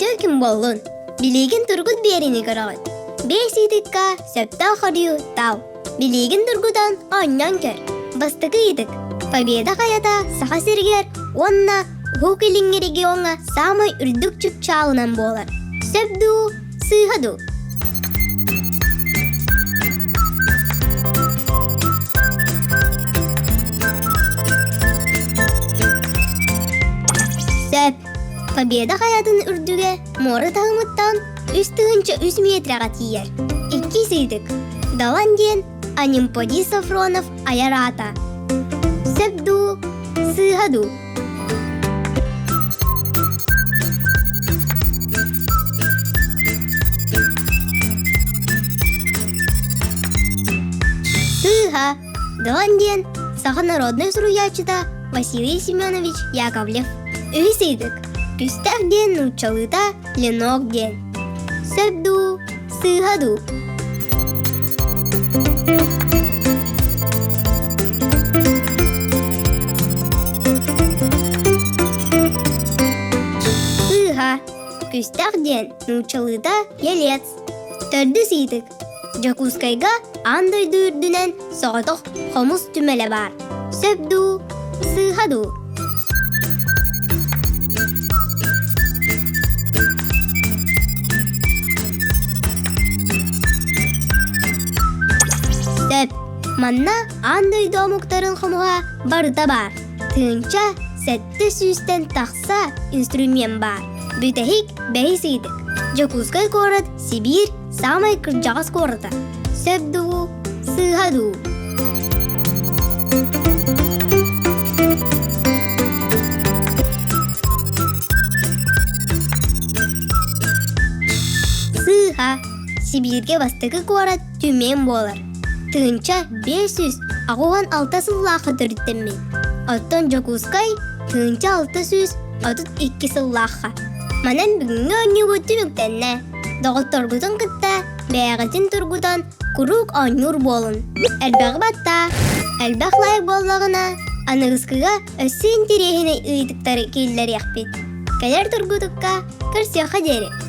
Үтүө күн буоллун! Билигин тургут биэриини көрөҕүт. Биэс ыйытыкка сөптөөх хоруйу тал. Билигин тургутан оонньоон көр. Бастакы ыйытык. Победа хайата Саха сиригэр уонна Уһук Илиҥҥи региоҥҥа саамай үрдүк чыпчаалынан буолар. Сөп дуу, сыыһа дуу? Сөп. Победа хайатын үрдүгэ муора таһымыттан 3003 миэтрэҕэ тиийэр. Иккис ыйытык. Далан диэн Анимподий Софронов айар аата. Сөп дуу, сыыһа дуу? Сыыһа. Далан диэн саха народнай суруйааччыта Василий Семенович Яковлев. Үһүс ыйытык. Күстэх диэн нууччалыыта Ленок диэн. Сөп дуу, сыыһа дуу? Сыыһа. Күстэх диэн нууччалыыта елец. Төрдүс ыйытык. Дьокуускайга аан дойду үрдүнэн соҕотох хомус түмэлэ баар. Сөп дуу, сыыһа дуу? Сөп. Манна аан дойду омуктарын хомуһа барыта баар. Тыынча сэттэ сүүстэн тахса инструмент баар. Бүтэһик бэһис ыйытык. Дьокуускай куорат Сибиир саамай кырдьаҕас куората. Сөп дуу, сыыһа дуу? Сыыһа. Сибииргэ бастакы куорат Тюмень буолар. 1586 сыллаахха төрүттэммит. Оттон Дьокуускай 1632 сыллаахха. Манан бүгүҥҥү оонньуубут түмүктэннэ. Доҕотторгутун кытта бэйэҕитин тургутан куруук оонньуур буолун. Элбэҕи баттаа, элбэх лайк буоллаҕына, аныгыскыга өссө интэриэһинэй ыйытыктары киллэриэхпит. Кэлэр тургутукка көрсүөххэ диэри!